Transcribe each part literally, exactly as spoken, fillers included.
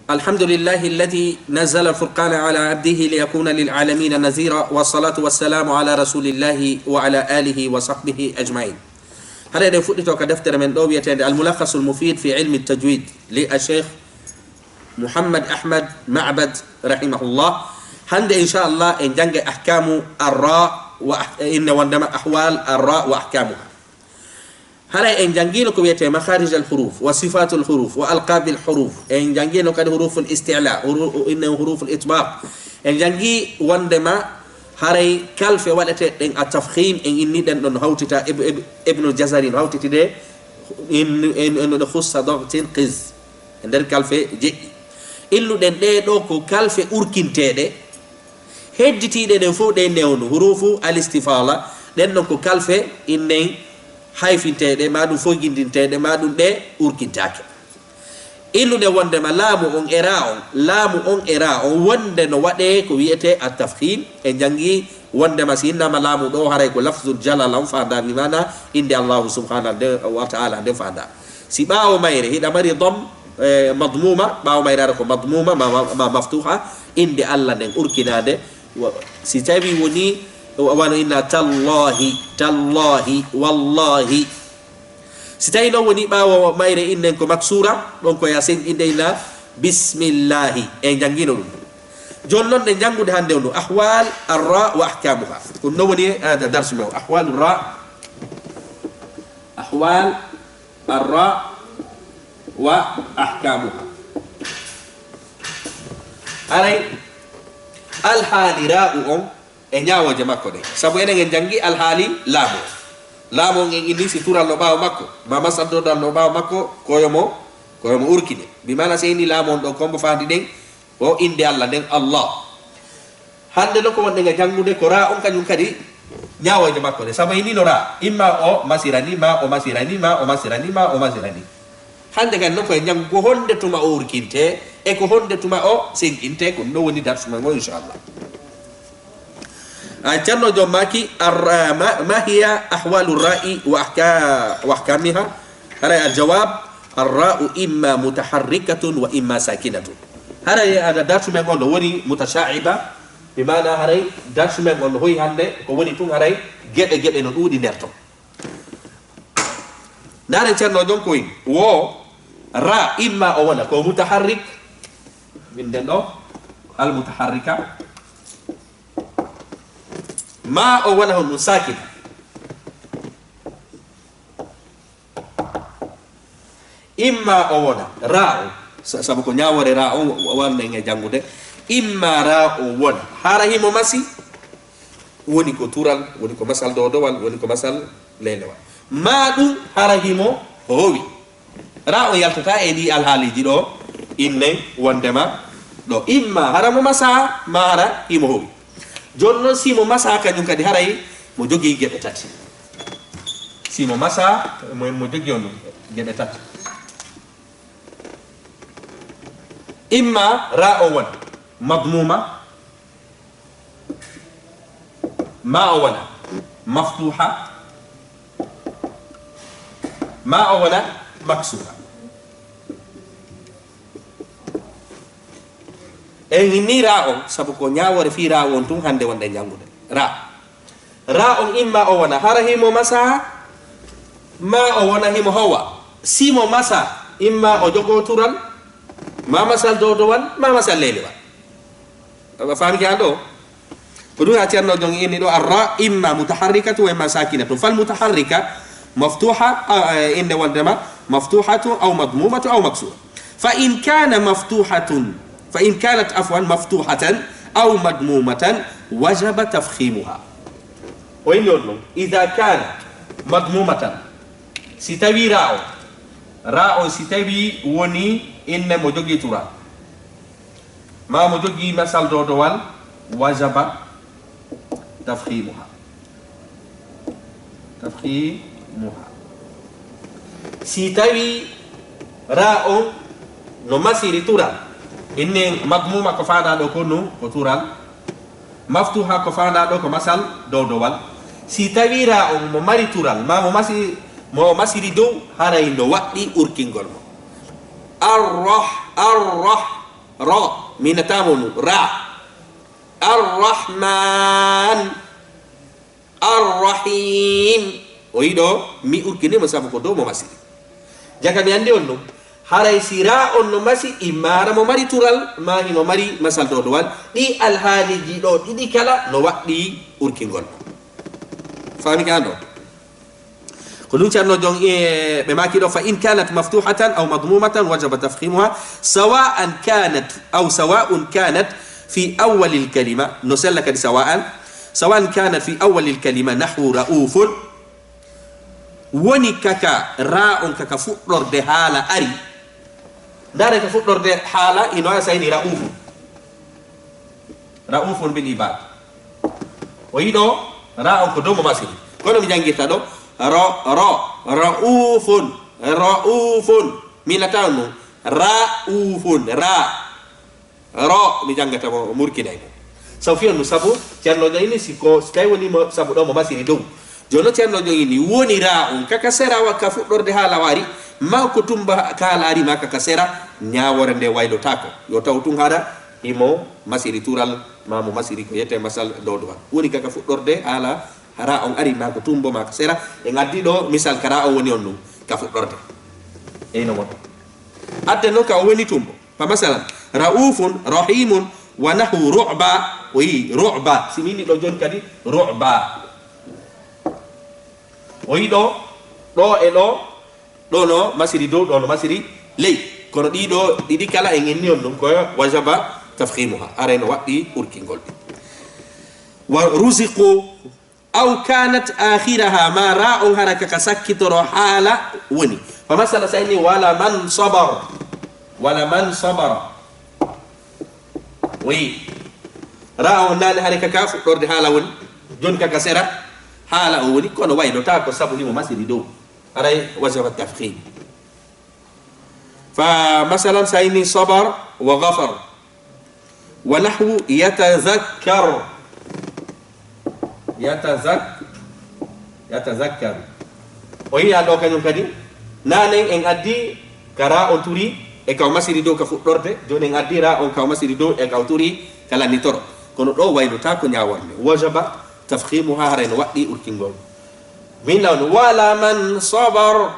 الحمد لله الذي نزل الفرقان على عبده ليكون للعالمين نذيرا، والصلاة والسلام على رسول الله وعلى آله وصحبه أجمعين. Hara eɗen fuɗɗito ka deftere men ɗo wiyeteende Al-Mulakhasul Mufid fi Ilmi Tajwid li Ash-Sheikh Muhammad Ahmad Ma'bad rahimahullah. Hannde, inchallah, en janngay ahkamu arra wa ah-, inne wonndema ahwal arra wa ahkamuha. Haray en janngino ko wiyetee makharij al huruf wa sifatul huruf wa alqabil huruf. En janngino kadi huruful isti'la, huru-, inne huruful itbaq. En janngi wonndema haray kalfe waɗeteeɗe ɗen a tafkhim, en inni ɗen ɗon no hawtita Ib-, Ib-, Ibnul Jazari no hawtiti ɗe, in, in, in, in khussa dogtin qiz. E nder kalfe jeɗɗi. Innuɗen ɗee ɗoo ko kalfe urkinteeɗe. Hedditiiɗe ɗen fof ɗe newno, hurufu al-istifala, ɗen ɗon ko kalfe innen hayfinteeɗe, maa ɗum foygindinteeɗe, maa ɗum ɗe urkintaake. Innude wonndema laamu on e raa on, laamu on e raa on, wonnde no waɗee ko wiyetee at-tafkhim, e janngi wonndema si innama laamu ɗo haray ko lafzul jalala on faandaa, bi maana innde Allahu subhanahu wa ta'ala nden faandaa. Si ɓaawo mayre hiɗa mari dom, eh, madmuma, ɓaawo mayre ara ko madmuma, ma, ma, ma maftuha, innde Allah nden urkinaande. Wa-, si tawi woni, wa-, wano inna tallahi, tallahi, wallahi. Si tawi noon woni ɓaawo mayre innen ko maksura, ɗon ko ya sen innde inna bismillahi. En janngino ɗum. Jooni noon ɗen janngude hannde on ɗum, ahwal arra wa ahkamuha. Ɗum noon woni, eh, darsu men o. Ahwalu ra, ahwal arra wa ahkamuha. Haray alhaali ra'u on e ñaawooje makko ɗen. Sabu enen en janngi alhaali laamu on. Laamu on en inni si tural no ɓaawo makko, ma masal dodal no ɓaawo makko, ko yo mo, ko yo mo urkine. Bi maana si en inni laamu on ɗo ko mbo faandi ɗen, o innde Allah nden, Allah. Hannde noon ko wonɗen e janngude ko ra on kañum kadi ñaawooje makko ɗe. Sabu en nino ra, imma o masirani, ma o masirani, ma o masirani, ma o masirani. Hannde kadi noon ko e janngu ko honde tuma o urkinte, e ko honde tuma o senkinte, ko ɗum ɗo woni darsu men o, inchallah. A, Ceerno Joom maaki, ar-, ma, ma hiya ahwalu ra'i wa ahka-, wa ahkamiha? Haray al jawab, ar ra'u imma mutaharrikatun wa imma sakinatun. Haray ada darsu men on no woni mutasha'iba, bi maana haray darsu men on no hoyi hannde, ko woni tun haray geɓe geɓe no ɗuuɗi nder ton. Ndaaren Ceerno Joom ko woni, wo ra imma o wona ko mutaharrik, min nden ɗo, al mutaharrika, ma o wona honɗum sakina. Imma o wona ra o, sa-, sabu ko ñaawore ra o wa-, wanno en e janngude. Imma ra o wona hara himo masi, woni ko tural, woni ko masal dodowal, woni ko masal leelewal. Ma ɗum hara himo howi. Ra o yaltata e ɗi alhaaliiji ɗo, innen wondema ɗo. Imma hara mo masa, ma hara himo howi. Jooni noon, si mo masa kañum kadi haray mo jogii geɓe tati. Si mo masa, mo, mo jogii on ɗum geɓe tati. Imma ra o won madmuma, ma o wona maftuha, ma o wona maksura. En inni ra on, sabu ko ñaawore fii ra on tun hannde wonɗen janngude. Ra. Ra on imma o wona hara himo masa, ma o wona himo howa. Si mo masa, imma o jogo tural, ma masal dowdowal, ma masal leelewal. A faami ke an ɗo? Ko ɗum a Ceerno Joom inni ɗo, arra imma mutaharrikatu wa imma sakinatu. Fal mutaharrika maftuha, a, a, innde wondema maftuhatu aw madmumatu aw maksura. Fa in kana maftuhatun, fa in kanat, afwan, maftuhatan aw madmumatan, wajaba tafkhimuha. O inni on ɗum, idha kana madmumatan, si tawi ra o, ra o si tawi woni inne mo jogii tural, ma mo jogii masal dodowal, wajaba tafkhimuha. Tafkhimuha. Si tawi ra on no masiri tural, innen madmuma ko faandaa ɗo ko no, ko tural, maftuha ko faandaa ɗo ko masal dowdowal. Si tawi ra on mo mari tural, ma mo masi-, mo masiri dow, haray no waɗɗi urkingol mo. Arrah, arrah. Ro, mi natamo nu, ra. Arrahman. Arrahim. O yiɗo, mi urkini mo sabu ko dow mo masiri. Jaka mi anndi on ɗum. Haray si ra on no masi, immaara mo mari tural, ma hino mari masal dowdowal. Ɗi alhaaliji ɗo ɗiɗi kala no waɗɗi urkingol. Faami ka ɗo? Ko ɗum ceerno jon, e, ɓe maaki ɗo, فإن كانت مفتوحة أو مضمومة وجب تفخيمها سواء كانت، أو سواء كانت في أول الكلمة، no sella kadi سواء، سواء كانت في أول الكلمة نحو رؤوف. Woni kaka ra on kaka fuɗɗorde haala ari. Ndaare ka fuɗɗorde haala ino asa ini ra'ufun. Ra'ufun bil ibad. O yiɗo ra on ko dow mo masiri. Kono mi jangirta ɗo. Ro, ro, ra'ufun, ra'ufun. Mi natano ɗum. Ra'ufun, ra. Ro, mi jangata mo, murkinay mo. Sabu fiyon ɗum, sabu ceerno jon ini si ko, si tawi woni mo, sabu ɗo mo masiri dow. Jooni no ceerno jon ini, woni ra on, kaka sera wa ka fuɗɗorde haala wari, ma ko tumba ka haala ari ma kaka sera, ñaawore nde waylotaako. Yo taw tun haɗa, imo masiri tural, ma mo masiri ko yete masal dowdowal. Woni kaka fuɗɗorde haala ra on ari ma ko tumbo ma ka sera, en addi ɗo misal ka ra on woni on ɗum, ka fuɗɗorde. Eyno mo. Adde noon ka o woni tumbo. Fa masalan, ra'ufun, rahimun, wa nahu ru'ba, o yi ru'ba. Si mi inni ɗo jooni kadi, ru'ba. O yi ɗo, ɗo e ɗo, ɗo no masiri dow, ɗo no masiri ley. Kono ɗi ɗo, ɗiɗi kala en inni on ɗum ko wajaba tafkhimuha. Aray no waɗɗi urkingol ɗi. Wa ruziqu, aw kanat akhiraha, ma ra on hara kaka sakkitoro haala woni. Fa masala sa inni wala man sabar. Wala man sabara. Oui. Ra on nani hara kaka fuɗɗorde haala woni. Jon kaka sera haala o woni. Kono wayno ta ko sabu himo masiri dow. Aray wajaba tafkhim. Fa masalan sa inni sabar wa ghafar. Wa nahwu yatadhakkar. Yatadhak-, yatadhakkar. O yiya ɗo kañum kadi. Nanen en addi ka ra on turi e ka o masiri dow ka fuɗɗorde. Jooni en addi ra on ka o masiri dow e ka o turi ka lannitoro. Kono ɗo wayluta ko ñaawornde. Wajaba tafkhimuha haray no waɗɗi urkingol. Min nawni, wala man sabar,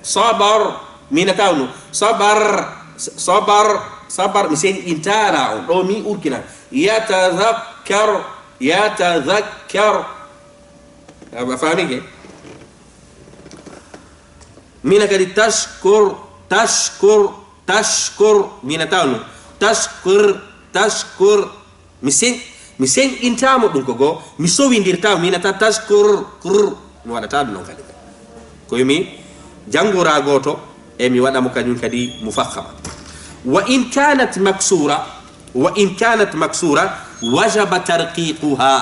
sabar, mina tawnu, sabar, sabar, sabar, mi senɗinta ra on, ɗo mi urkina, yatadhakkar, yatadhakkar. A faami ke? Mina kadi tashkur, tashkur, tashkur, mina tawnu, tashkur, tashkur. Mi sen-, mi senɗintaamo ɗum ko goo, mi sowindirtaamo, mi inata tashkur, kur, mi waɗata ɗum noon kadi. Ko mi janngora gooto, e mi waɗa mo kañum kadi mufakhama. Wa in kanat maksura, wa in kanat maksura, wajaba tarqiquha.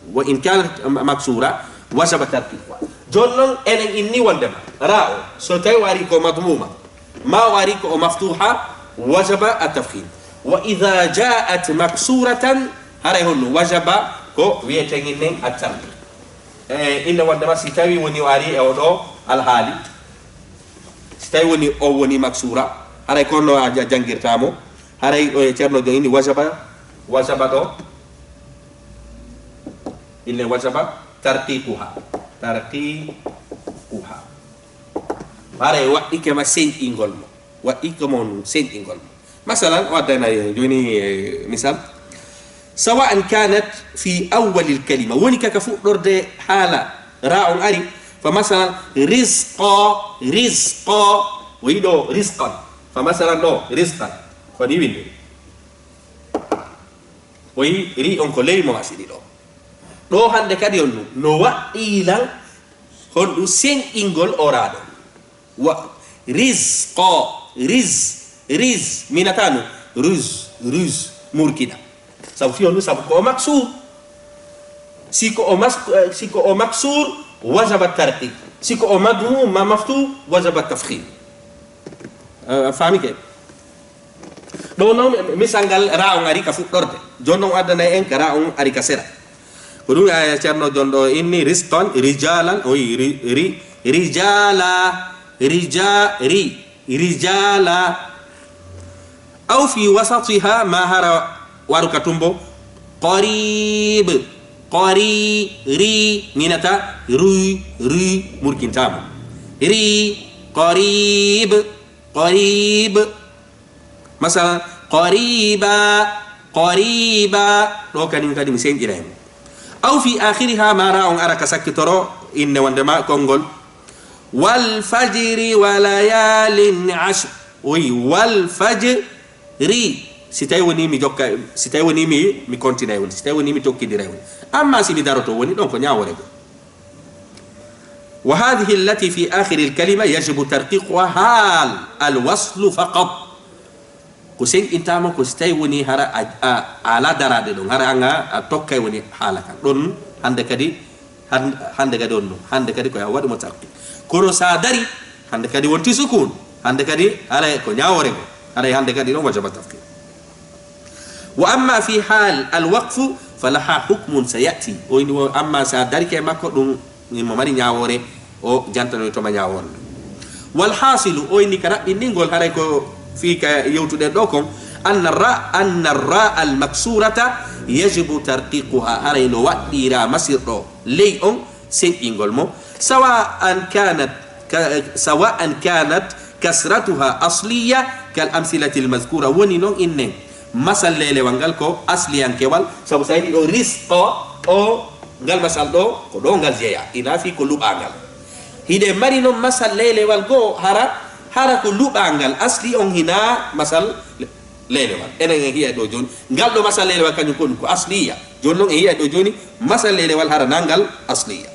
Wa in kanat maksura, wajaba tarqiquha. Jooni noon, enen inni wondema, ra o, so tawi o ari ko madmuma, ma o ari ko o maftuha, wajaba at-tafkhim. Wa idha ja'at maksuratan, haray honno wajaba ko wiyeten innen at-tarqiq. E, inne wondema si tawi woni o ari e o ɗo alhaali, si tawi woni o woni maksura, haray ko honno a ja-, janngirta mo, haray ɗo e ceerno jooni wajaba, wajaba ɗo, inne wajaba tarqiquha, tarqiquha. Haray waɗɗike ma senɗingol mo. Waɗɗike mo senɗingol mo. Masalan, o addana jooni, eh, misal. Sawa'an kanat fi awwalil kalima. Woni kaka fuɗɗorde haala ra on ari. Fa masalan, rizqa, rizqa. O yiɗo rizqan. Fa masalan ɗo, rizqan. Ko ni winde. O yi ri on ko ley mo asidi ɗo. Ɗo hannde kadi on ɗum. No waɗɗi lan honɗum senɗingol o ra ɗo. Wa, rizqa, riz, riz, minata no, ruz, ruz, murkina. Sabu fiyo nu, sabu ko o maksur. Si ko o mas-, eh, si ko o maksur, wajaba tarqiq. Si ko o madmum ma maftu, wajaba tafkhim. Eh, faami ke? Ɗo noon, misal ngal, ra on ari ka fuɗɗorde. Jooni noon, addanay en ka ra on ari ka sera. Ko ɗum, eh, ceerno jon ɗo inni, risqan, rijalan, o yi, ri, ri, rijala, rija, ri, rijala. Aw fi wasatiha, ma hara waru ka tumbo. Qarib. Qari, ri, ŋinata, ruy, ruy, murkintamo. Ri, qarib, qarib. Masalan, qariba, qariba. Ɗo kadi, kadi mi senƴinay mo. Aw fi akhiriha, ma ra on ara ka sakkitoro, inne wonde ma konngol. Wal fajri wa layalin ashr. Wi, wal fajri. Si tawi woni mi jokka, si tawi woni mi, mi kontinay woni, si tawi woni mi tokkidiray woni. Amma si mi daroto woni ɗon ko ñaawore go. Wa hadhihi allati fi akhiri al kalima yajibu tarqiquha hal al waslu faqat. Ko senƴintama ko si tawi woni hara a, a, a ala darade ɗon, hara anga a tokkay woni haala kan. Ɗon hande kadi, han-, hande kadi on ɗon, hande kadi ko ya waɗi mo tarqiq. Kono sa dari, hande kadi wonti sukun, hande kadi haray ko ñaawore go, haray hande kadi ɗon wajaba tarqiq. Wa amma fi hal al waqfu falaha hukmun sayati. O ini wo amma sa dari ke makko ɗum Min mo mari ñaawoore, o jantanoyto ma ñaawoore nden. Wal hasilu, o inni ka raɓɓinɗingol, haray ko fii ka yewtuɗen ɗo kon, anna ra, anna ra al maksurata yajibu tarqiquha, haray no waɗɗira masirɗo ley on senƴingol mo, sawa an kanat, ka, sawa an kanat kasratuha asliya kal amsilati al mazkura, woni non innen. Masal leelewal ngal ko asliyankewal, sabu so a yiɗi ɗo risqo o, ngal masal ɗo, ko ɗo ngal jeyaa, ina fii ko luɓaa ngal. Hiɗen mari noon masal leelewal goo, hara, hara ko luɓaa ngal, asli on hina masal le-, leelewal. Enen en hiya ɗo jooni, ngal ɗo masal leelewal kañum ko ɗum ko asliya. Jooni noon en hiya ɗo jooni, masal leelewal hara na ngal asliya.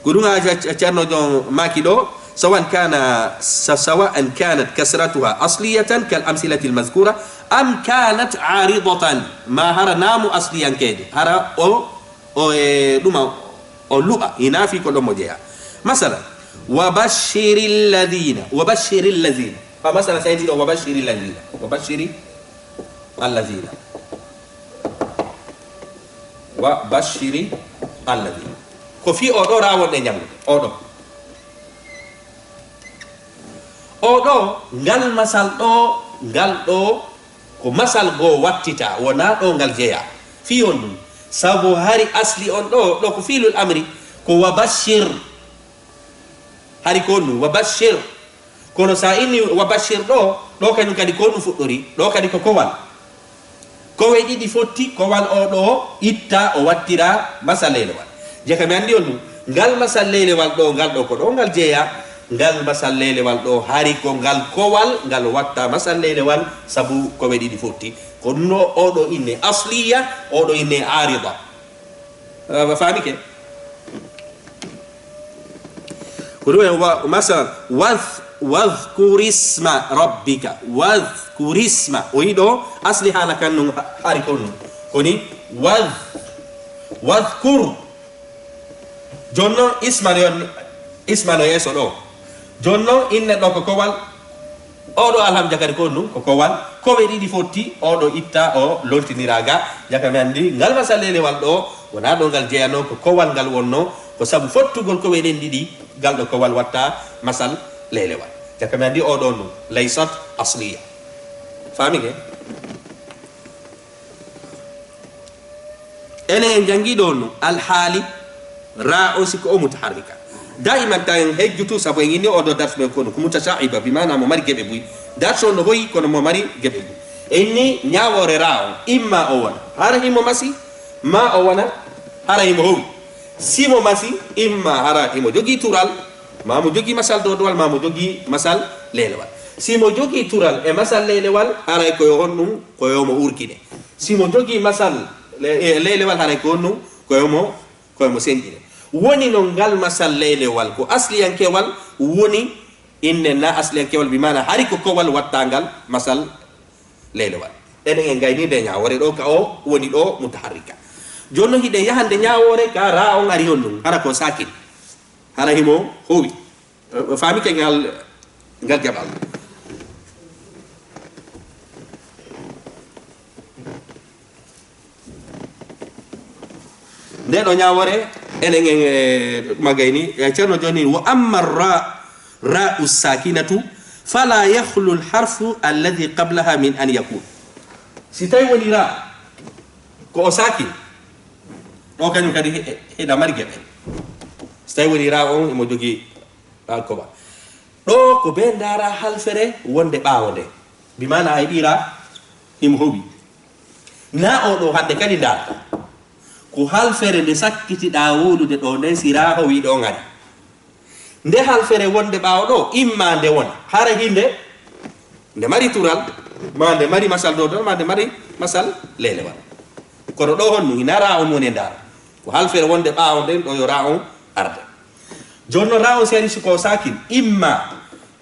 Ko ɗum a, a, Ceerno Jon maaki ɗo, sawan kana, sa-, sawa an kanat kasratuha asliyatan kal amsilati al mazkura, am kanat aridatan, ma hara naamu asliyankeejo, hara o, o e ɗuma, o luɓa, hina fii ko ɗon mo jeyaa. Masalan, wa bashshiri alladhina, wa bashshiri alladhina. Fa masalan, sa yidi ɗo, wa bashshiri alladhina, wa bashshiri alladhina. Wa bashshiri alladhina. Ko fii o ɗo rawon ɗe ñamlude. O ɗo. O ɗo, ngal masal ɗo, ngal ɗo, ko masal goo wattita, wonaa ɗo ngal jeyaa. Fii on ɗum. Sabu hari asli on ɗo, ɗo ko fiilul amri, ko wa bashshir. Hari ko on ɗum, wa bashshir. Kono sa inni wa bashshir ɗo, ɗo kañum kadi ko ɗum fuɗɗori, ɗo kadi ko kowal. Kowe ɗiɗi fotti, kowal o ɗo itta, o wattira masal leelewal. Jaka mi anndi on ɗum, ngal masal leelewal ɗo, ngal ɗo ko ɗo ngal jeyaa, ngal masal leelewal ɗo hari ko ngal kowal, ngal watta masal leelewal, sabu kowe ɗiɗi fotti. Ko ɗum ɗo, o ɗo inne asliya, o ɗo inne arida. Ah, faamike? Ko ɗum en wa-, masalan, wadh-, wadhkurisma rabbika. Wadhkurisma. O yiɗo asli haala kan nun ha-, hari ko nun. Koni wadh-, wadhkur. Jooni non isma no, isma no yeeso ɗo. Jooni non inne ɗo ko kowal. Oɗo alhamja kadi ko ɗum, ko kowal. Kowe ɗiɗi fotti, oɗo itta, o loltinira ga. Jaka mi anndi, ngal masal leelewal ɗo, wonaa ɗo ngal jeyanoo, ko kowal ngal wonnoo. Ko sabu fottugol kowe ɗen ɗiɗi, ngal ɗo kowal watta masal leelewal. Jaka mi anndi, oɗo ɗum, laysat asliya. Faamike? Enen en janngi ɗo no alhaali ra on sikko o mutaharrika. Daiman ta en hejjutu sabu en inni oɗo darsu men kono ko mutasha'iba bi maana mo mari geɓe buy. Darsu on no hoyi kono mo mari geɓe buy. En ni ñaawoore ra on imma o wona hara himo masi ma o wona hara himo howi. Si mo masi imma hara himo jogii tural ma mo jogii masal dodowal ma mo jogii masal leelewal. Si mo jogii tural e masal leelewal haray ko yo honɗum ko yo mo urkine. Si mo jogii masal le-, e leelewal haray ko honɗum ko yo mo, ko yo mo senƴine. Woni non ngal masal leelewal ko asliyankewal woni inne na asliyankewal bi maana hari ko kowal wattangal masal leelewal. Enen en gayni nde ñaawoore ɗo ka o woni ɗo mutaharrika. Jooni non hiɗen yahande ñaawoore ka ra on ari on ɗum hara ko sakin. Hara himo howi. Faamike ngal, ngal jaɓal. Nde ɗo ñaawoore, enen en, e, magayni, e, Ceerno jooni, wa amma ra, ra u sakinatu, Fala yakhlu alharfu alladhi qablaha min an yakun. Si tawi woni ra ko o sakin, ɗo kañum kadi he- heɗa mari geɓe. Si tawi woni ra on emo jogii alkoba, ɗo ko be ndaara halfere wonde ɓaawo nde. Bi maana a heɓii ra himo howi. Na o ɗo hannde kadi ndaarta ko halfere nde sakkitiɗaa wowlude ɗo nden, si ra howi ɗo ngari. Nde halfere wonde ɓaawo ɗo, imma nde wona hara hinde nde mari tural, ma nde mari masal dodal, ma nde mari masal lelewal. Kono ɗo honno hina ra on woni e ndaara ko halfere wonde ɓaawo nden ɗo yo ra on arde. Jooni noon ra on si ari si ko sakin, imma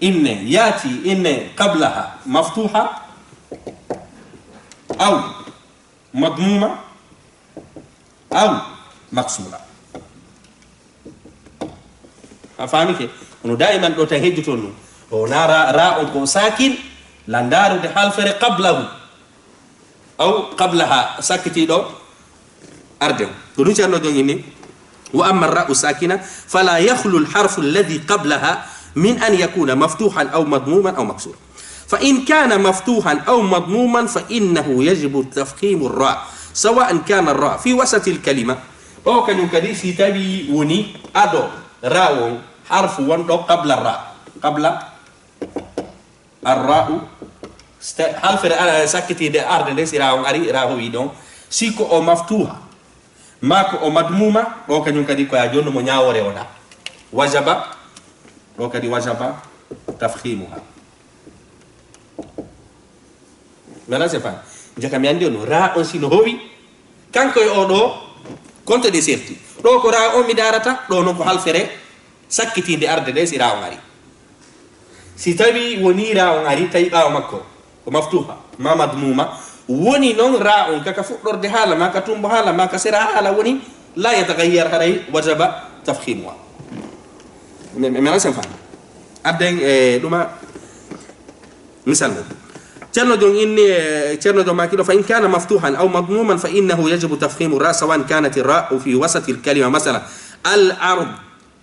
inne yaati inne qablaha maftuha aw madmuma aw maksura. A faami ke? Ono daiman ɗo tan hejjuton ɗum. O na ra, ra on ko sakin, la ndarude halfere qablahu aw qablaha, sakkitiiɗo arde. Ko ɗum Ceerno Jon inni, wa amma ra'u sakina fala yakhlu alharfu alladhi qablaha min an yakuna maftuhan aw madmuman aw maksura. Fa in kana maftuhan aw madmuman fa innahu yajibu tafkhimu ra, sawa'an kana ra fi wasati alkalima. O kañum kadi si tawi woni ado ra on harfu wonɗo qabla ra, qabla arra'u, sta- halfere ala- sakkitiinde arde nde, si ra on ari, ra howi ɗon, si ko o maftuha, ma ko o madmuma, ɗo kañum kadi ko ya jonno mo ñaawore o ɗa. Wajaba, ɗo kadi wajaba tafhimuha. Maintenant, c'est pas. Jaka mi andi on, ra on si no howi, kanko e o ɗo, konto ɗe serti. Ɗo ko ra on mi darata, ɗo non ko halfere sakkitiinde arde nde si ra on ari. Si tawi woni ra on ari, tawi ɓaawo makko ko maftuha, ma madmuma, woni non ra on kaka fuɗɗorde haala, ma ka tumbo haala, ma ka sera haala woni, la yatagayyar, haray wajaba tafhimuha. Mi, mi, mi rasen fan. Adden, eh, ɗuma, misal mum. Ceerno Jon inni, eh, Ceerno Jon maaki ɗo, fa in kana maftuhan aw madmuman fa innahu yajibu tafhimu ra, sawan kanat ra fi wasati alkalima. Masala, al ard,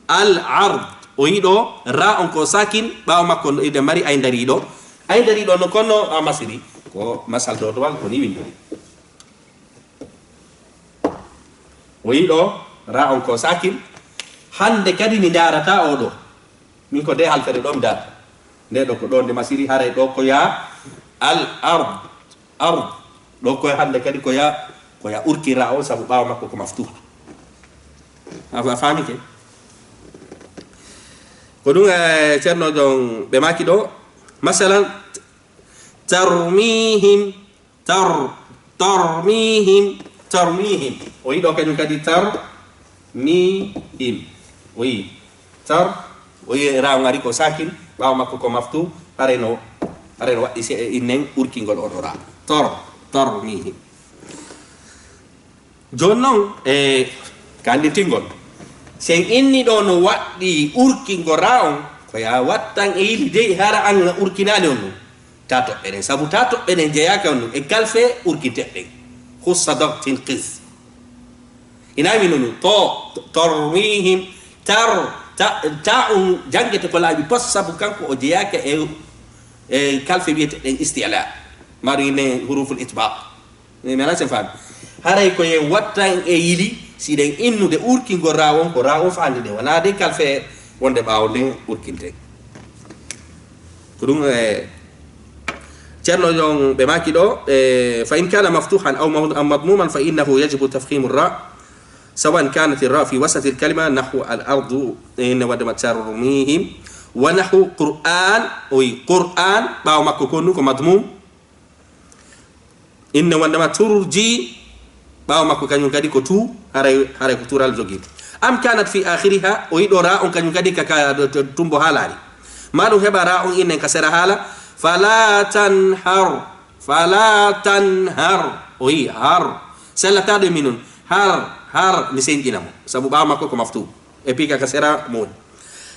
al ard. O yiɗo ra on ko sakin, ɓaawo makko no ide mari ay ndariɗo. Ay ndariɗo no konno a masiri. Ko masal dodowal ko ni windori. O yiɗo ra on ko sakin. Hande kadi mi darata o ɗo. Min ko nde halfere ɗo mi darata. Nde ɗo ko ɗo nde masiri, haray ɗo ko ya al ard, ard. Ɗo ko hande kadi ko ya, ko ya urkira on sabu ɓaawo makko ko maftuha. A fa- faami ke? Ko ɗum, eh, Ceerno Jon ɓe maaki ɗo. Masalan, tarmihim, tar, tarmihim, tarmihim. O yiɗo kañum kadi tar, mi, him. O yi tar, o yi ra ngari ko sakin, ɓaawo makko ko maftu, haray no, haray no waɗɗi se- innen urkingol oɗo ra. Tar, tarmihim. Jooni noon, e kanndintingol, si en inni ɗo no waɗɗi urkingol ra on, ko ya wattan e yili dey hara an a urkinaali on ɗum. Ta toɓɓe ɗen, sabu ta toɓɓe ɗen jeyaaka on ɗum e kalfe urkinte ɗen. Hussa dog tin qis. Ina mi nunu, to, tormihim, tar, ta, ta on janngete ko laaɓi pos, sabu kanko o jeyaaka e, e kalfe wiyete ɗen isti'la. Maru ine huruful itbaq. Mi mela sen faami. Haray ko yen wattan e yili, si ɗen innude urkingol ra on, ko ra on faandi ɗen. Wonaa de kalfe wonde ɓaawo nden urkinte. Ko ɗum, e, Ceerno Jon ɓe maaki ɗo, e, fa in kana maftuhan aw mad-, aw madmuman fa innahu yajibu tafhimu ra, sawan kanat ra fi wasati alkalima nahwu al ardu, e, ne wadde ma tarmihim, wa nahwu Qur'an, o wi Qur'an, ɓaawo makko ko ɗum ko madmum. Inne wondema turji, ɓaawo makko kañum kadi ko tu, haray, haray ko tural jogii. Am kanat fi akhiriha, o yiɗo ra on kañum kadi ka, ka, to, tumbo haalani. Ma ɗum heɓa ra on innen ka sera haala, fala tanhar, fala tanhar. O yi har. Sellataɗo e minun. Har, har, mi senƴina mo. Sabu ɓaawo makko ko maftu. E pika ka sera mo woni.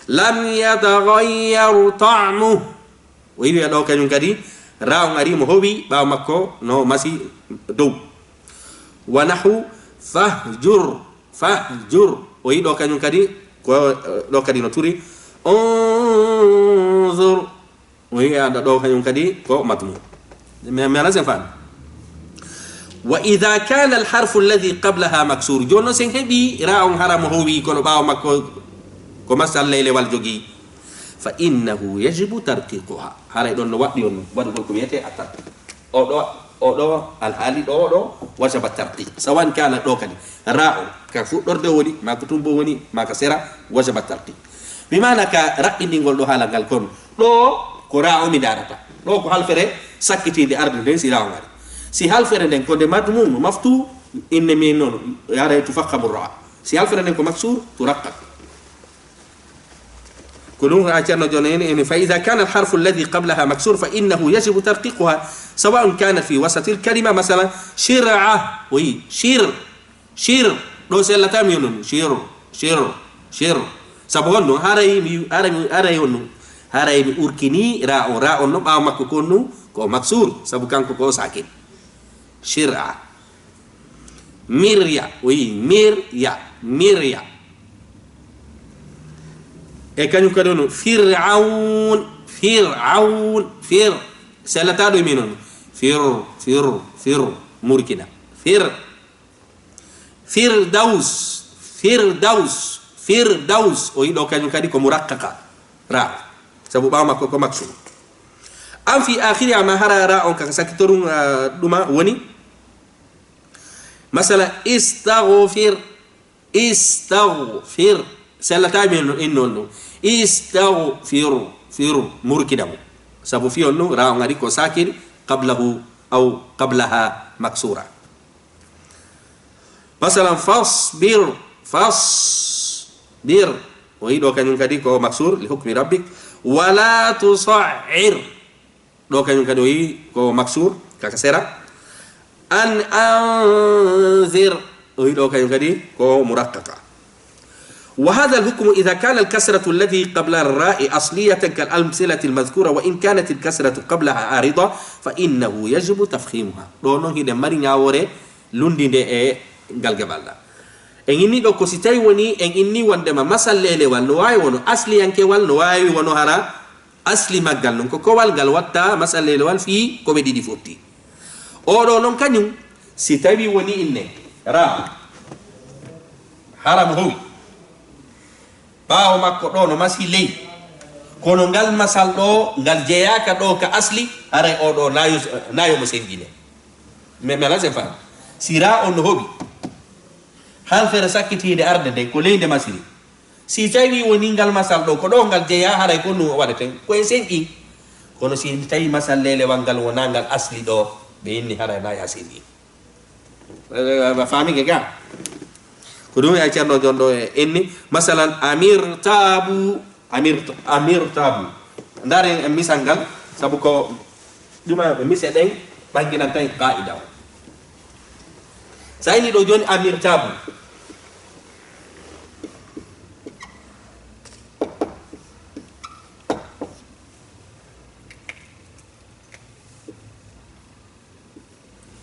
Lam yataghayyar ta'mu. O iwi ɗo kañum kadi, ra on ari mo howi ɓaawo makko no masi dow. Wa nahu fahjur, fahjur. O yi ɗo kañum kadi, ko, eh, ɗo kadi no turi. Unzur. O wiya ɗo kañum kadi ko madmum. Mi, mi ala sen faami. Wa ida kana alharfu alladhi qablaha maksur. Jooni noon sen heɓi ra on hara mo howi kono ɓaawo makko ko masal leylewal jogii. Fa innahu yajibu tarqiquha. Haray ɗon no waɗɗi on waɗugol ko wiyetee a tarqiq. O ɗo, o ɗo alhaali ɗo, o ɗo wajaba tarqiq. Sawan kana ɗo kadi. Ra o ka fuɗɗorde woni, ma ko tumbo woni, ma ka sera, wajaba tarqiq. Bi maana ka raɓɓindingol ɗo haala ngal kon. Ɗo ko ra o mi darata. Ɗo ko halfere sakkitiinde arde nden si ra o ngari. Si halfere nden ko nde madmum maftu inne min noon, haray tufakkamu ra. Si halfere nden ko maksur, turaqqaq. Ko ɗum ha Ceerno Joon en, en, fa ida kana alharfu alladhi qablaha maksur fa innahu yajibu tarqiquha sawaun kana fi wasati alkalima, masalan, shir'a, o yi, shir, shir, ɗo sellata mi on, shir, shir, shir. Sabu honno? Haray mi, haray mi, haray honno? Haray mi urkini ra on, ra on no ɓaawo makko ko honno? Ko maksur, sabu kanko ko sakin. Shir'a. Mirya, o yi, mirya, mirya. E kañum kadi on, Fir'aun, Fir'aun, Fir. Sellata ɗo e min on. Fir, fir, fir, murkina. Fir. Firdaus, Firdaus, Firdaus. O yi ɗo kañum kadi ko muraqqaqa. Ra. Sabu ɓaawo makko ko maksum. An fi akhiri ama hara ra on kaka sakitorum, ah, ɗuma woni. Masala, istaghfir, istaghfir. Sellata mi no inno on ɗum. Istaghfir, fir, murkina mo. Sabu fi on ɗum, ra on ari ko sakin, qablahu aw qablaha maksura. Masalan, fasbir, fasbir. O yi ɗo kañum kadi ko maksur, li hukmi rabbik. Wala tusa'ir. Ɗo kañum kadi o yi ko maksur, kaka sera. An anzir. O yi ɗo kañum kadi ko muraqqaqa. Wa hadha alhukmu idha kana alkasratu allati qabla arra'i asliyatan kal amsilati almadhkura wa in kanat alkasratu qablaha arida fa innahu yajibu tafkhimuha. Ɗo noon hiɗen mari ñaawoore lunndinde e ngal geɓal ɗa. En inni ɗo ko si tawi woni en inni wondema masal leelewal no waawi wono asliyankewal, no waawi wono hara asli maggal noon ko kowal ngal watta masal leelewal fii ko ɓe ɗiɗi fotti. Oɗo noon kañum si tawi woni inne ra hara mo howi ɓaawo makko ɗo no masi ley, kono ngal masal ɗo ngal jeyaaka ɗo ka asli, haray oɗo nayo, nayo mo senjine. Mais, mais ala sen faami. Si ra on no hoɓi, halfere sakkitiinde arde nde, ko ley nde masiri. Si tawi woni ngal masal ɗo, ko ɗo ngal jeyaa, haray ko no waɗeten, ko e senƴi. Kono si tawi masal leelewal ngal wonaa ngal asli ɗo, ɓe inni haray na ya senƴi. Eh, a faami ke ga? Ko ɗum ya Ceerno Joon ɗo e inni, masalan, amir taabu, amir, amir taabu. Ndaaren en misal ngal, sabu ko ɗuma ɓe mise ɗen ɓannginan tan qaa'ida o. So a inni ɗo jooni amir taabu.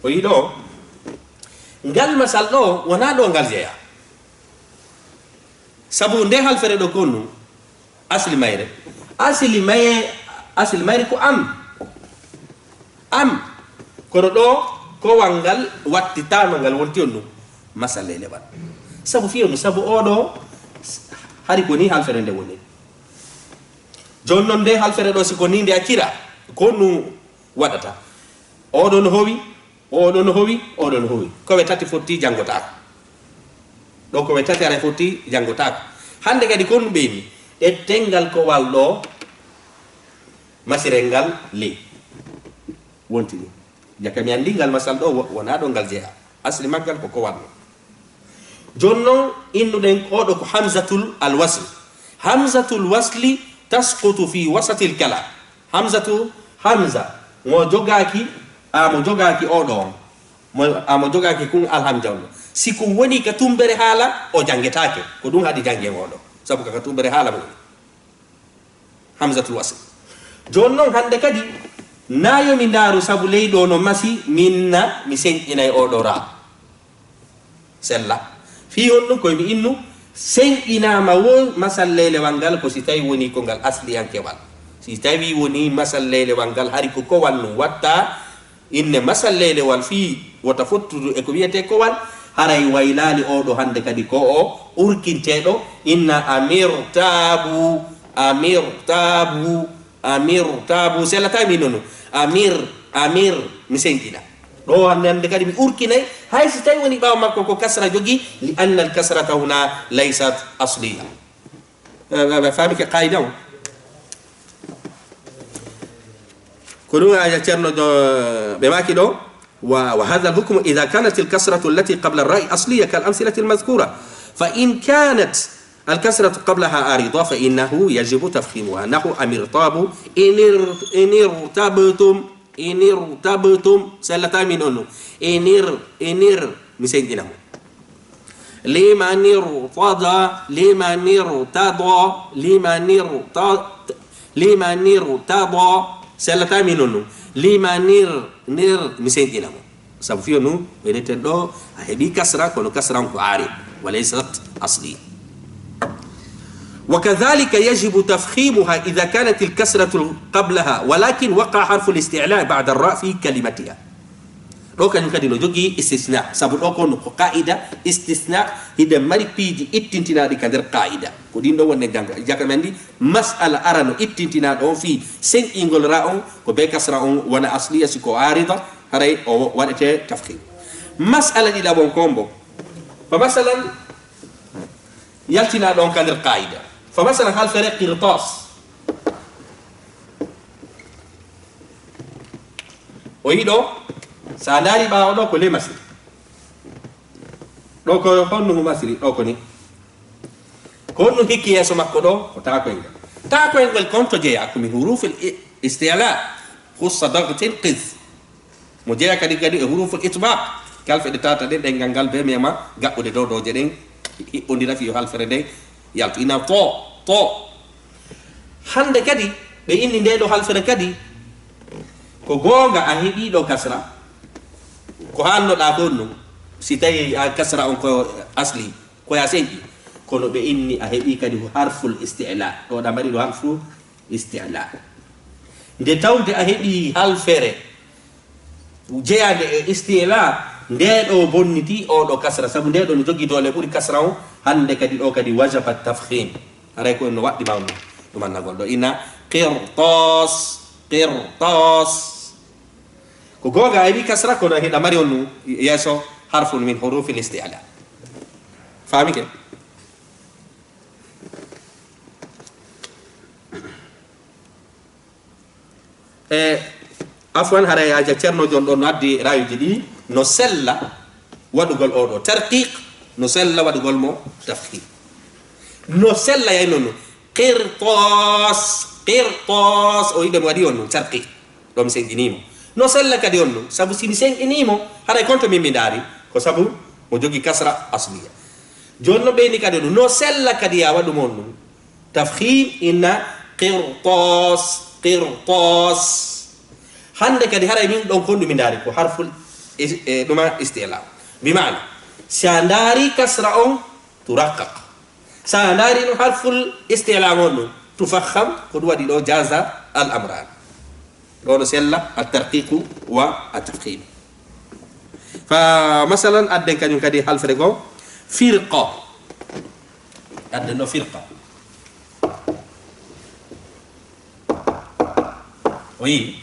O yi ɗo, ngal masal ɗo wonaa ɗo ngal jeyaa. Sabu nde halfere ɗo ko ɗum, asli mayre. Asli maye, asli mayre ko am. Am. Kono ɗo, kowal ngal wattitaama ngal wonti on ɗum. Masal lelewal. Sabu fii on ɗum, sabu oɗo, hari ko ni halfere nde woni. Jooni noon nde halfere ɗo, si ko ni nde accira, ko ɗum waɗata. Oɗo no howi, oɗo no howi, oɗo no howi. Ko ɓe tati fotti janngotaako. Ɗo ko ɓe tati ara fotti janngotaako. Hannde kadi ko ɗum ɓeyni. Ɗettel ngal kowal ɗo, masirel ngal ley. Wontini. Jaka mi anndi ngal masal ɗo wo-, wonaa ɗo ngal jeyaa. Asli maggal ko kowal ɗo. Jooni noon, innuɗen oɗo ko hamzatul alwasl. Hamzatul wasli tasqutu fi wasatil kalam. Hamzatu, hamza, mo jogaaki, a mo jogaaki oɗo on. Mo, a mo jogaaki kun alhamza on. Si kun woni ka tumbere haala, o janngetaake. Ko ɗum haɗi janngen oɗo. Sabu ka, ka tumbere haala mo woni. Hamzatul wasl. Jooni noon hannde kadi, na yo mi ndaaru sabu ley ɗo no masi, min na mi senƴinay oɗo ra. Sella. Fii honɗum koye mi innu, senƴinaama wo masal leelewal ngal ko si tawi woni ko ngal asliyankewal. Si tawi woni masalleelewal ngal hari ko kowal ɗum watta, inne masalleelewal fii wota fottudu e ko wiyetee kowal, haray waylaali oo ɗoo hannde kadi ko o urkinteeɗo, inna amir taabu, amir taabu, amir taabu, sellataa mi non, amir, amir, mi senɗina. Ɗoo hannde, hannde kadi mi urkinay, hay si tawi woni ɓaawo makko ko kasra jogi, li anna al kasrata huna laysat asliya. Eh, eh, eh, faami ke qaida on? Ko ɗum aya Ceerno ɗo, ɓe maaki ɗo, wa, wa hadha al-hukmu idha kanat al-kasratu allati qabla ar-ra'i asliya kal amthilati al-madhkura. Fa in kanat al-kasratu qablaha arida fa innahu yajibu tafkhimuha. Nahu amirtabu, inir-, inirtabtum, inirtabtum. Sellataa mi non. Inir, inir. Mi senɗina mo. Liman irtada, liman irtada, liman irta-, liman irtada. Sellataa mi non. Liman ir, nir. Mi senɗina mo. Sabu fiyo nu, ɓe neten ɗo, a heɓi kasra, kono kasra on ko arid, wa laysat asli. Wa kadhalika yajibu tafkhimuha idha kanat al-kasratu qablaha, walakin waqa'a harfu al-isti'la ba'da ar-ra fi kalimatiha. Ɗo kañum kadi no jogii istisna, sabu ɗo ko no ko qaida istisna, hiɗen mari piiji ittintinaaɗi ka nder qaida. Ko ɗin ɗo wonde janngo, jaka men ndi, mas'ala arano ittintinaaɗo on fii senɗingol ra on, ko be kasra on wona asliya, si ko arida, haray o waɗete tafkhim. Mas'ala ɗiɗaɓo on ko mbo. Fa masalan, yaltinaaɗo on ka nder qaida. Fa masalan, halfere qirtas. O yiɗo, sa ndaari ɓaawo ɗo ko le masiri. Ɗo ko honno hu masiri, ɗo ko ni. Ko honno hikki yeeso makko ɗo, ko taakoyngol. Taakoyngol kon to jeyaa ko min hurufil i-, isti'la, khussa dagtin qidh. Mo jeyaa kadi kadi e huruful itbaq. Kalfe ɗe tata ɗen, ɗenngal ngal be mema gaɓɓude dow dooje ɗen, hiɓɓondira fii yo halfere nde yaltu. Ina to, to. Hannde kadi, ɓe inni nde ɗo halfere kadi, ko goonga a heɓi ɗo kasra. Ko haalnoɗaa kon non, si tawi a kasra on ko asli, ko ya senɗi. Kono ɓe inni a heɓi kadi harful isti'la. Ɗo ɗa mari ɗo harfu isti'la. Nde tawde a heɓi halfere jeyaande e isti'la, nde ɗo bonniti o ɗo kasra, sabu nde ɗo no jogii doole ɓuri kasra on, hannde kadi ɗo kadi wajaba tafkhim. Haray ko no waɗɗi mawno ɗum annagol ɗo ina qirtas, qirtas. Ko goonga a heɓi kasra, kono hiɗa mari on yeeso harfun min hurufil isti'la. Faami ke? E, afwan, haray aja Ceerno jon ɗon no addi rayuji ɗi, no sella waɗugol oɗo tarqiq, no sella waɗugol mo tafkhim. No sella yay non, qirtas, qirtas, o yiɗe mo waɗi on non tarqiq. Ɗo mi senɗinii mo. No sella kadi on non, sabu si mi senɗinii mo, haray konto min mi ndaari, ko sabu mo jogi kasra asliya. Jooni no ɓeyni kadi on, no sella kadi ya waɗu mo on non. Tafkhim inna qirtas, qirtas. Hannde kadi haray min ɗon kon ɗum mi ndaari ko harful is-, e, ɗuma isti'la. Bi maana, si a ndaari kasra on, turaqqaq. Si a ndaari no harful isti'la on ɗum, tufakham, ko ɗum waɗi ɗo jaza al amran. Ɗo no sella at tarqiqu wa at tafkhim. Fa masalan, adden kañum kadi halfere goo, firqa. Adden ɗo firqa. O yii.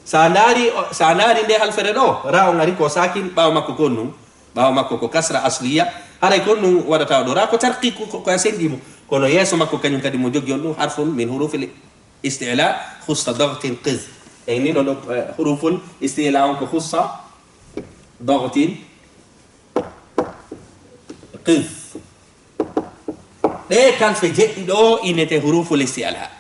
Sa ndaari, sa ndaari nde halfere ɗo, ra on ari ko sakin, ɓaawo makko ko on nun. Ɓaawo makko ko kasra asliya. Haray ko on nun waɗata ɗo. Ra ko tarqiqu ko, ko a senɗi mo. Kono yeeso makko kañum kadi mo jogi on ɗum harfun min hurufil isti'la khussa dagtin qidh. En ni ɗon ɗo, eh, huruful isti'la on ko khussa dagtin qidh. Ɗe kalfe jeɗɗi ɗo innete huruful isti'la.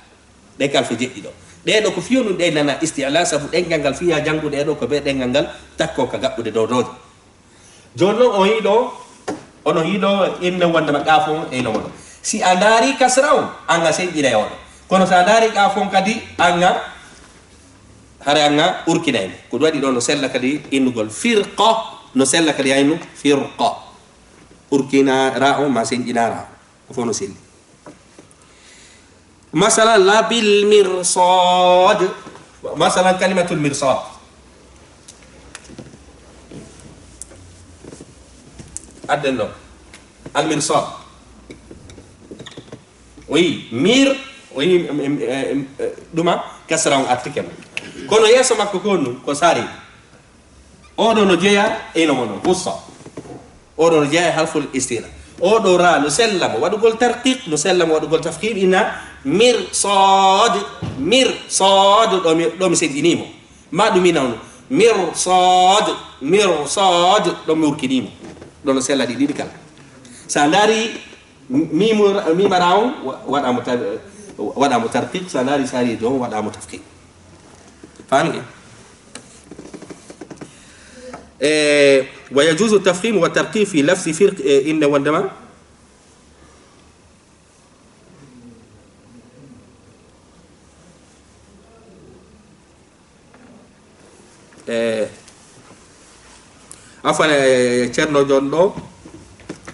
Ɗe kalfe jeɗɗi ɗo. Ɗe ɗo ko fiyo nun ɗe nana isti'la sabu ɗengal ngal fiya janngude ɗo ko be ɗengal ngal takko ka gaɓɓude dow dow. Jooni non on yiɗo, onon yiɗo inne wonde ma qaafo on e nomo ɗo. Si a ndaari kasra on, an a senɗinay oɗo. Kono si a ndaari qaafo on kadi, an a, hare an a urkinay mo. Ko ɗum waɗi ɗo no sella kadi innugol firqa, no sella kadi aynu firqa. Urkina ra on ma senɗina ra on. Ko fof no selli. Masalan, la bil mirsad. Masalan, kalimatul mirsad. Adden ɗo. Al mirsad. Oui, mir, oui, em, em, em, eh, ɗuma, kasra on artike ma. Kono yeeso makko ko honɗum, ko sari. Oɗo no jeya e no mono, gussa. Oɗo no jeya e harful istila. Oɗo ra no sella mo waɗugol tarqiq, no sella mo waɗugol tafkhim, ina mir sad, mir sad, ɗo mi, ɗo mi seddini mo. Ma ɗum ina on, mir sad, mir sad, ɗo mi urkini mo. Ɗo no sella ɗi ɗiɗi kala. Sa ndaari mimu, mimara on, wa-, waɗa mo tar-, waɗa mo tarqiq, sa ndaari sari do on, waɗa mo tafkhim. Faami? E, wa yajuzu tafkhim wa tarqiq fi lafzi firq, e, inde wondema. E, afan, e, Ceerno Jon ɗo,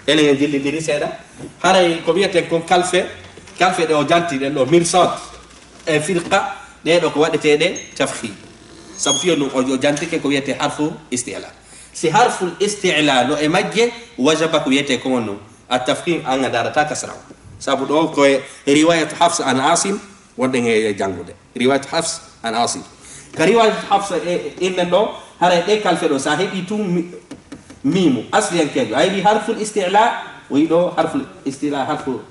enen en jillindiri seeɗa. Haray ko wiyeten kon kalfe, kalfe ɗe o janti ɗen ɗo, mirsad e firqa, ɗe ɗo ko waɗeteeɗe tafkhim. Sabu fiyo ɗum o, o jantike ko wiyete harfu isti'la. Si harful isti'la no e majje, wajaba ko wiyete ko won ɗum. A tafkhim an a darata kasra o. Sabu ɗo ko e riwayat Hafs an Asim, wonɗen e janngude. Riwayat Hafs an Asim. Ka riwayat Hafs e, e, innen ɗo, haray ɗe kalfe ɗo, sa heɓi tun mi-, mimu, asliyankeejo. A heɓi harful isti'la, o yi ɗo harful isti'la, harful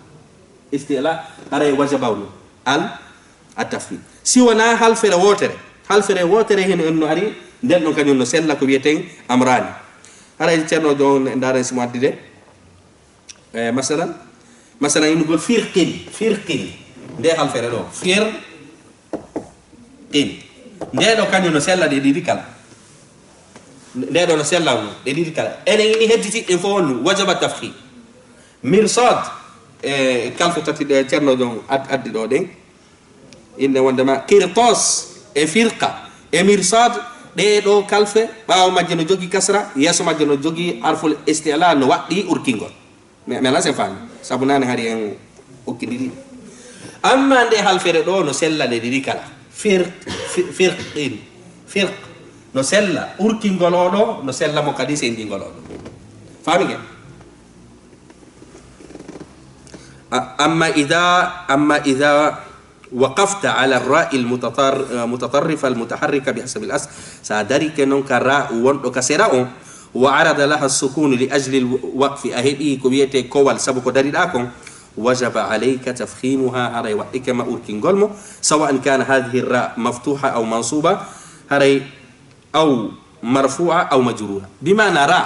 isti'la, haray wajaba ɗum. Al, a tafkhim. Si wona halfere wootere, halfere wootere hen en no ari, nden ɗon kañum no sella ko wiyeten amrani. Haray Ceerno Jon, ndaaren si mo addi de. E, masalan, masalan, innugol firqin, firqin. Nde halfere ɗo, firqin. Nde ɗo kañum no sella ɗe ɗiɗi kala. Nde ɗo no sella no ɗe ɗiɗi kala. Enen ini hedditi ɗen fof on wajaba tafkhim. Mirsad, e, kalfe tati ɗe Ceerno Jon ad-, addi ɗo ɗen. Inde wondema qirtas e firqa e mirsad, ɗe ɗo kalfe, ɓaawo majje no jogi kasra, yeeso majje no jogi harful isti'la, no waɗɗi urkingol. Mi, mi alaa sen faami, sabu naane hari en okkindiri. Amma nde halfere ɗo no sella ɗe ɗiɗi kala. Fir-, fi-, firqin, firq, no sella urkingol o ɗo, no sella mo kadi senndingol o ɗo. Faami ngel? A-, amma idha, amma idha waqafta ala ar-ra'i al-mutatar-, mutatarrifa al-mutaharrika bihasabi al-asl. Sa darike non ka ra wonɗo ka sera on, wa arada laha as-sukunu li ajli al-waqfi, a heɓi ko wiyete kowal sabu ko dariɗa kon, wajaba alayka tafkhimuha, haray waɗɗike ma urkingol mo, sawa'an kana hadhihi ar-ra maftuha aw mansuba, haray aw marfu'a aw majrura. Bi maana ra.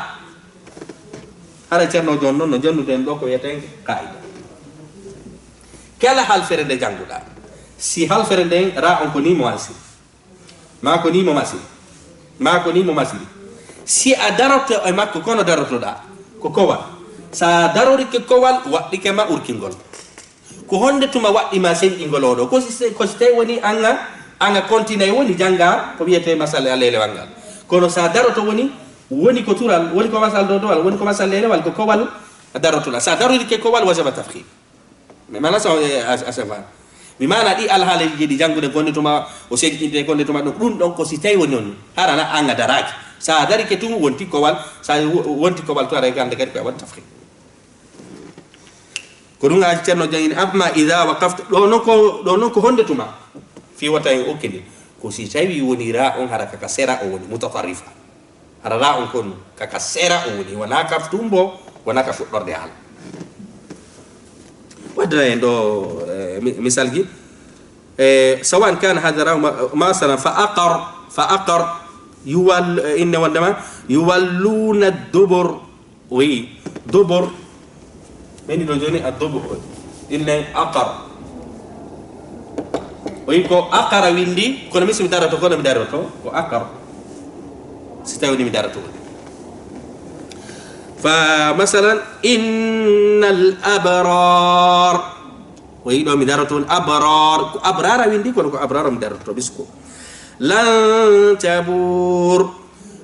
Hara Ceerno Jon noon no jonnude en ɗo ko wiyeten qaida. Kala halfere nde jannguɗa, si halfere nden ra on ko ni mo asiri, ma ko ni mo masiri, ma ko ni mo masiri, si a daroto e makko kono darotoɗa ko kowal, sa darorike kowal waɗɗike ma urkingol. Ko honde tuma waɗɗi ma senɗingol o ɗo? Ko si, ko si tawi woni an a, an a continue woni jannga ko wiyete masal e leelewal ngal. Kono sa daroto woni, woni ko tural, woni ko masal dodowal, woni ko masal leelewal, ko kowal darotoɗa. Sa darorike kowal wajaba tafkhim. Mais mana sa, e, a, a, sa fa. Mi mana ɗi alhaalaji ɗi janngude gonde tuma, o senɗinde gonde tuma ɗum, ɗum ɗon ko si tawi woni on, harana an a daraki. Sa darike tun wonti kowal, sa wo-, wonti kowal to ara gande kadi ko e waɗi tafkhim. Ko ɗum haji Ceerno jangini, amma idha waqafta, ɗo noon ko, ɗo noon ko honde tuma? Fi wata en okkidi. Ko si tawi woni ra on hara kaka sera o woni mutatarrifa. Hara ra on kon kaka sera o woni, wona ka tumbo, wona ka fuɗɗorde haala. Waddana en ɗo, eh, mi-, misal gi. Eh, sawan kana hadha ra ma-, masalan fa aqar, fa aqar yuwal, eh, inne wondema yuwalluna dubur. Oui, dubur. Ɓeni ɗo joni a dubur. Inne aqar. Oui, ko aqara windi, kono mi si mi daroto, kono mi daroto, ko aqar. Si tawi ni mi daroto. Fa masalan, innal abrar. Oui, ɗo mi daroto on abrar. Ko abrara windi, kono ko abrara mi daroto, bisko. Lan tabur.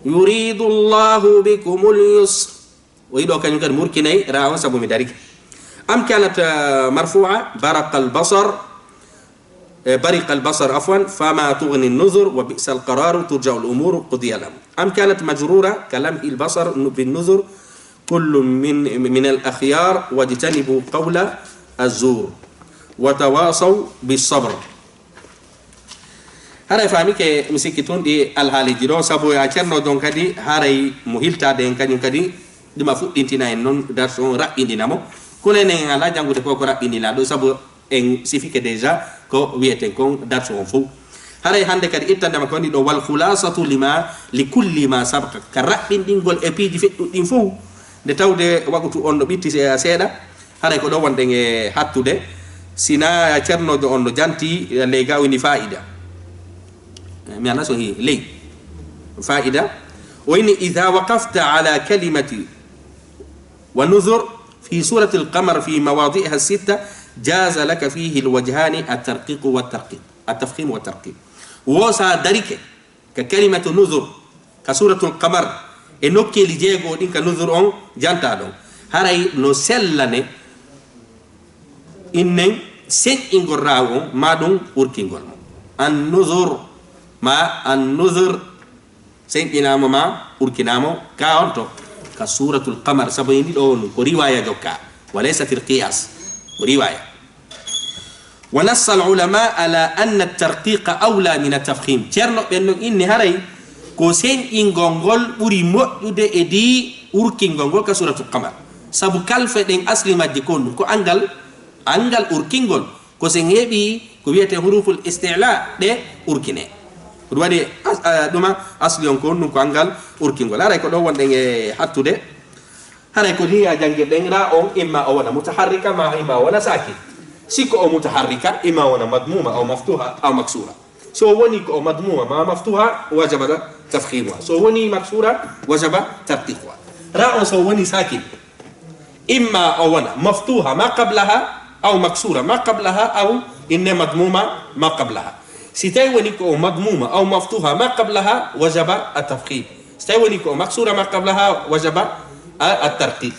Yuridu Allahu bikumul yusr. O yiɗo kañum kadi murkinay ra on sabu mi darike. Am kanat, ah, marfu'a, baraqa al-basar, Eh, برق البصر، عفوا، فما تغني النذر، وبئس القرار، ترجع الأمور، قضي الأمر. أم كانت مجرورة كلمح البصر بالنذر، كل من، من الأخيار، واجتنبوا قول الزور، وتواصوا بالصبر. Haray faamike, mi sikki tun ɗi alhaaliiji ɗo, sabu a ceerno ɗon kadi, haray mo hiltaade en kañum kadi, ɗuma fuɗɗintina en noon darsu on, raɓɓinɗina mo. Kono enen en alaa janngude ko ko raɓɓinɗina ɗo, sabu en sifike déjà ko wiyeten kon darsu on fof. Haray hannde kadi ittande ma ko woni ɗo, والخلاصة لما، لكل ما سبق. Ka raɓɓinɗingol e piiji feƴƴuɗi ɗin fof, nde tawde wakutu on no ɓitti se-, seeɗa, haray ko ɗo wonɗen e hattude. Sina ceernoojo on no janti, ley ga woni faa'ida. Eh, mi anndaa so hi-, ley. Faa'ida. O inni: إذا وقفت على كلمة ونذر في سورة القمر في مواضعها الستة جاز لك فيه الوجهان الترقيق والترقيق، التفخيم والترقيق. Wo sa darike ka kalimatu nuzur, ka suratul qamar, e nokkeeli jeego ɗin ka nuzur on janta ɗon. Haray no sellane innen senƴingol raaw on, ma ɗum urkingol mo. An nuzur, ma an nuzur. Senƴinaama ma urkinaama ka on to, ka Suuratul Qamar, sabu e ndi ɗo wonu ko riwaaya jokka, wa laysa fil qiyaas, ko riwaaya. ونص العلماء على أن الترقيق أولى من التفخيم. Ceerno ɓen non inni haray ko senƴingol ngol ɓuri moƴƴude e di urkingol ngol ka Suuratul Qamar. Sabu kalfe ɗen asli majje ko ɗum, ko anngal, anngal urkingol. Ko sen heɓi ko wiyetee huruful isti'la, ɗe urkine. Ko ɗum waɗi as-, a, ɗuma asli on ko honɗum, ko anngal urkingol. Haray ko ɗo wonɗen e hattude. Haray ko ni a janngirɗen ra on, imma o wona mutaharrika, ma imma o wona sakin. Si ko o mutaharrika, imma o wona madmuma, aw maftuha, aw maksura. So woni ko o madmuma, ma maftuha, wajaba tafkhimuha. So woni maksura, wajaba tarqiquha. Ra on so woni sakin, imma o wona maftuha ma qablaha, aw maksura ma qablaha, aw inne madmuma ma qablaha. Si tawi woni ko o madmuma aw maftuha ma qablaha, wajaba at-tafkhim. Si tawi woni ko o maksura ma qablaha, wajaba a-, at-tarqiq.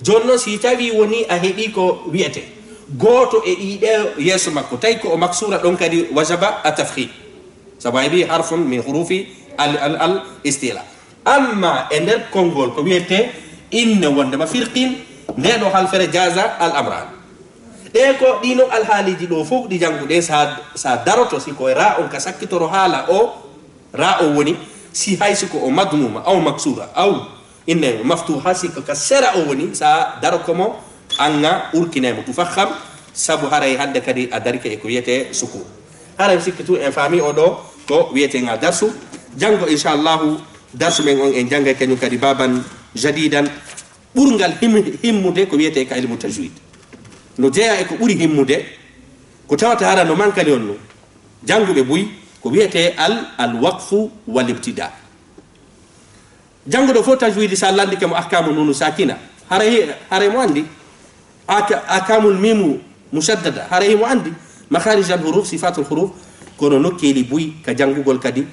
Jooni noon, si tawi woni a heɓi ko wiyete gooto e ɗii ɗe yeeso makko, tawi ko o maksura ɗon kadi, wajaba at-tafkhim. Sabu a heɓi harfun min hurufi al, al, al istila. Amma e nder konngol ko wiyetee inne wonndema firqin, nde ɗo halfere jaaza al amran. Ɗe ko ɗi non alhaaliiji ɗo fof ɗi jannguɗen, sa, sa daroto, si ko e ra on ka sakkitoro haala o, ra o woni, si hay si ko o madmuma, aw maksura, aw inne maftuha, si ko ka sera o woni, sa daro ko mo, anga urkinay mo tufakham, sabu haray hannde kadi a darike e ko wiyetee sukun. Haray mi sikki tun en faami o ɗo ko wiyetee nga darsu. Janngo, inchallahu, darsu men on en janngay kañum kadi baban jadidan. Ɓurngal him-, himmude ko wiyetee ka ilmu tajwid. No jeyaa e ko ɓuri himmude, ko tawata hara no mankani on no jannguɓe buy, ko wiyetee al, al waqfu wal ibtida. Jannguɗo fof tajwidi, sa lanndike mo ahkamu nunu sakina, haray, haray mo anndi. Aka-, ahkamul mimu mushaddada, haray mo anndi. Makharij al huruf, sifatul huruf, kono nokkeeli buy ka janngugol kadi,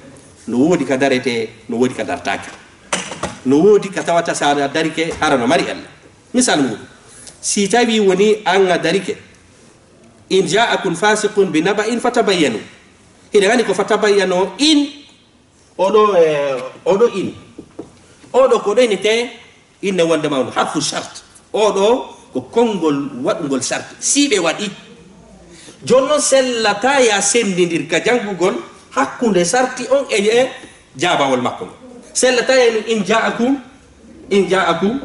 no woodi ka daretee, no woodi ka dartaake. No woodi ka tawata sa darike hara no mari ella. Misal muuɗum, si tawi woni an a darike, "In ja'akum fasiqun bi naba'in fatabayyanu." Hiɗen anndi ko fatabayyano in, oɗo, eh, oɗo in. Oɗo ko ɗo ine tee inne wonde ma on harfu shart. Oɗo ko konngol waɗungol shart. Si ɓe waɗi, jooni noon sellata ya senndindir ka janngugol hakkunde sarti on e, e jaabawol makko ngol. Sellata ya ni, "In ja'akum, in ja'akum,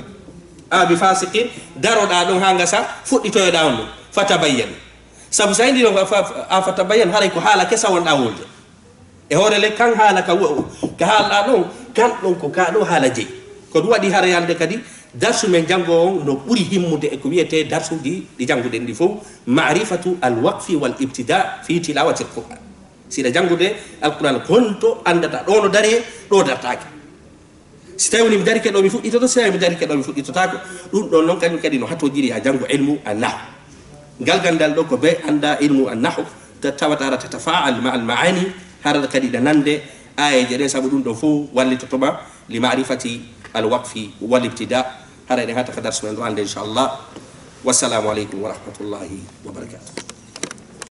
a bi fasiqin", daroɗaa ɗon haa ngasa, fuɗɗitoyoɗaa on ɗon. Fatabayyanu. Sabu so a inni ɗon, fa-, fa-, a fatabayyanu, haray ko haala kesa wonɗaa wolde. E hoore le, kan haala ka wo-, ka haalɗaa ɗon, kan ɗon ko ka ɗo haala jeyi. Ko ɗum waɗi hara yalde kadi, darsu men janngo on no ɓuri himmude e ko wiyetee darsuuji ɗi jannguɗen ɗi fof, ma'rifatu al-waqfi wal-ibtida fi tilawati al-Qur'an. Si ɗa janngude Alqur'an, honto anndata ɗo no daree, ɗo dartaake. Si tawi woni mi darike ɗo mi fuɗɗitoto, si tawi mi darike ɗo mi fuɗɗitotaako. Ɗum ɗon noon kañum kadi no hatojiri haa janngo ilmu an-nahw. Ngal ganndal ɗo ko be annda ilmu an-nahw, ta-, tawata ara tatafa'al ma al-ma'ani, hara kadi ɗa nande aayeeje ɗen, sabu ɗum ɗon fof wallitoto ma li ma'rifati al-waqfi wal-ibtida. Hara eɗen hata ka darsu men ɗo hannde, inchallah. Wassalamu aleykum wa rahmatullahi wa barakatuh.